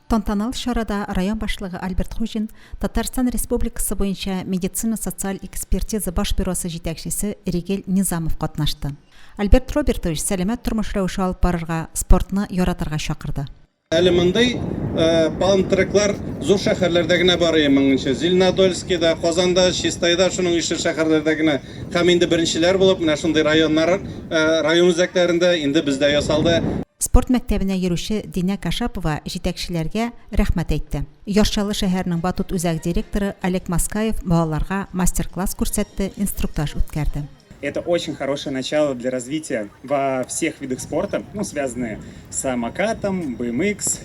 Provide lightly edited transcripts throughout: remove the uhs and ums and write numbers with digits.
Тантаналы чарада район башлыгы Альберт Хуҗин, Татарстан Республикасы буенча медицина-социаль экспертиза баш бюросы җитәкчесе Ригель Низамов катнашты. Альберт Робертович сәламәт тормыш рәвеше алып барырга, спортны яратырга чакырды. Әле мондый палм-треклар зур шәһәрләрдә генә бар иде моңынчы. Зеленодольскида, Казанда, Чистайда, шуның ише шәһәрләрдә генә. Һәм инде беренчеләр булып менә шундый районнар, район үзәкләрендә инде бездә ясалды. Спорт мәктәбенә йөрүче Динә Кашапова җитәкчеләргә рәхмәт әйтте. Яр Чаллы шәһәренең батут үзәге директоры Олег Маскаев балаларга мастер-класс күрсәтте, инструктаж үткәрде. Это очень хорошее начало для развития во всех видах спорта, ну, связанные с самокатом, BMX,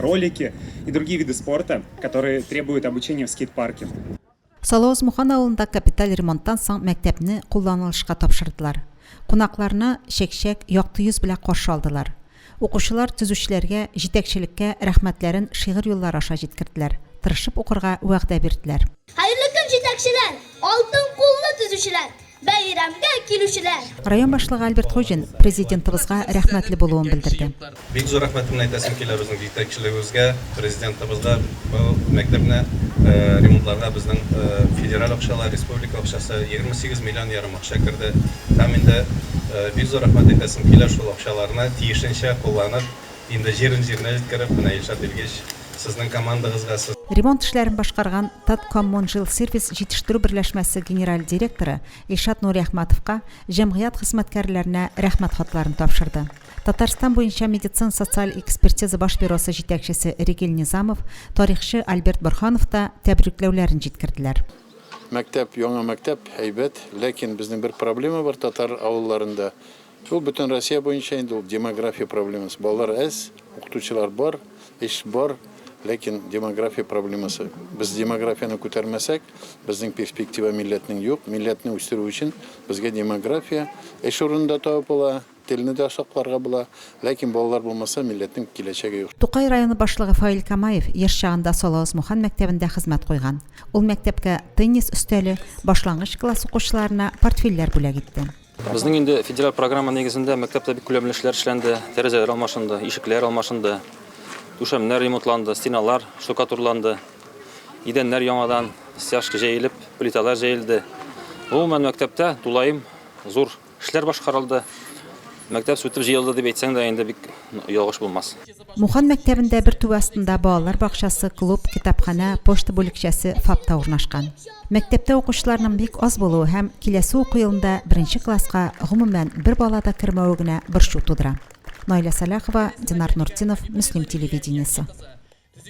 ролики и другие виды спорта, которые требуют обучения в скейт-парке. Салавыз-Мухан авылында капиталь ремонттан соң мәктәпне кулланылышка тапшырдылар. Кунакларны чәкчәк, якты йөз белән каршы алдылар. Укучылар төзүчеләргә, җитәкчелеккә рәхмәтләрен шигырь юллары аша җиткерделәр, тырышып укырга вәгъдә бирделәр. Хәерле көн, җитәкчеләр, алтын куллы төзүчеләр, бәйрәмгә килүчеләр! Район башлыгы Альберт Хуҗин Президентыбызга рәхмәтле булуын белдерде. Бик зур рәхмәтемне әйтәсем килә безнең җитәкчелегебезгә, Президентыбызга. Бу мәктәпне ремонтларга безнең федераль акчалар, республика акчасы, 28 миллион ярым акча керде. Һәм инде бик зур рәхмәт әйтәсем килә шул акчаларны тиешенчә кулланып, инде җирен җиренә җиткереп, менә Илшат Илгич, сезнең командагызга, сез. Ремонт эшләрен башкарган Таткоммунжилсервис җитештерү берләшмәсе генераль директоры Илшат Нуриәхмәтовка җәмгыять хезмәткәрләренә Рәхмәт хатларын тапшырды. Татарстан буенча медицина-социаль экспертиза баш бюросы җитәкчесе Ригель Низамов, тарихчы Альберт Борһанов та тәбрикләүләрен җиткерделәр. Мәктәп, яңа мәктәп, әйбәт, ләкин безнең бер проблема бар татар авылларында. Ул бөтен Россия буенча инде ул демография проблемасы. Балалар әз, укытучылар бар, эш бар, ләкин демография проблемасы. Без демографияне күтәрмәсәк, безнең перспектива милләтнең юк. Милләтне үстерү өчен безгә демография, эш урыны да табып була, телне дә сакларга була. Ләкин балалар булмаса, милләтнең киләчәге юк. Тукай районы башлыгы Фаил Камаев яшь чагында Салавыз-Мухан мәктәбендә хезмәт куйган. Ул мәктәпкә теннис өстәле, башлангыч класс укучыларына портфельләр бүләк итте. Безнең инде федераль программа нигезендә мәктәптә бик күләмле эшләр эшләнде, тәрәзәләр алмашынды, ишекләр алмашынды, түшәмнәр ремонтланды, стеналар штукатурланды, идәннәр яңадан стяжка җәелеп, плиталар җәелде. Гомумән, мәктәптә тулаем зур эшләр башкарылды. Мәктәп сүтеп җыелды дип әйтсәң дә инде бик ялгыш булмас. Мухан мәктәбендә бер түбә астында балалар бакчасы, клуб, китапханә, почта бүлекчәсе, ФАП та урнашкан. Мәктәптә укучыларның бик аз булуы һәм киләсе уку елында беренче класска, гомумән, бер бала да кермәве генә борчу тудыра. Наилә Сәлахова, Динар Нуртдинов, Мөслим телевидениесе.